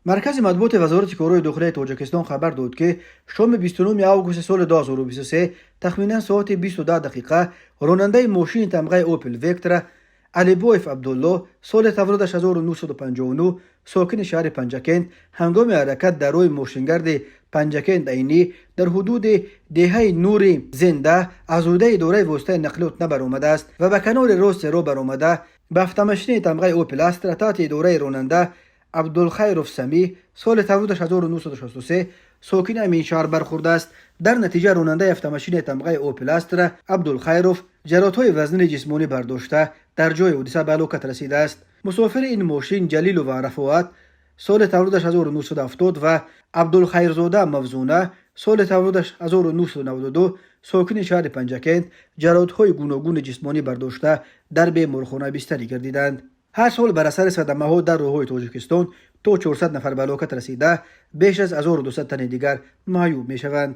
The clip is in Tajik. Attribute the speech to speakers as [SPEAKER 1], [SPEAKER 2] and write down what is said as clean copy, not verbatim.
[SPEAKER 1] Маркази матбуоти Вазорати корҳои дохилияи Тоҷикистон хабар дод, ки шоми 29 августи соли 2023 тахминан соати 20 дақиқа ронандаи мошини тамғаи Опел Вектра Алибоев Абдулло, соли таваллудаш 1959, сокини шаҳри Панҷакент, ҳангоми ҳаракат дар роҳи мошингарди Панҷакент Айнӣ дар ҳудуди деҳаи Нури Зинда аз ҳудуди идораи воситаи нақлиёт набаромадааст ва ба канори рости роҳ баромада, ба автомошини тамғаи Опел Астра таҳти идораи ронанда Абдулхайров Самӣ, соли таваллудаш 1963, сокини ҳамин шаҳр бархӯрдааст. Дар натиҷа ронандаи автомошини тамғаи Опел Астра Абдулхайров ҷароҳатҳои вазнини ҷисмонӣ бардошта, дар ҷои ҳодиса ба ҳалокат расидааст. Мусофири ин мошин Ҷалилова Рафоат, соли таваллудаш 1970, ва Абдулхайрзода Мавзуна, соли таваллудаш 1992, сокини шаҳри Панҷакент, ҷароҳатҳои гуногуни ҷисмонӣ бардошта, дар беморхона бистарӣ гардиданд. Ҳар сол бар асари садамаҳо дар роҳҳои Тоҷикистон то 400 нафар ба ҳалокат расида, беш аз 1200 тани дигар маъюб мешаванд.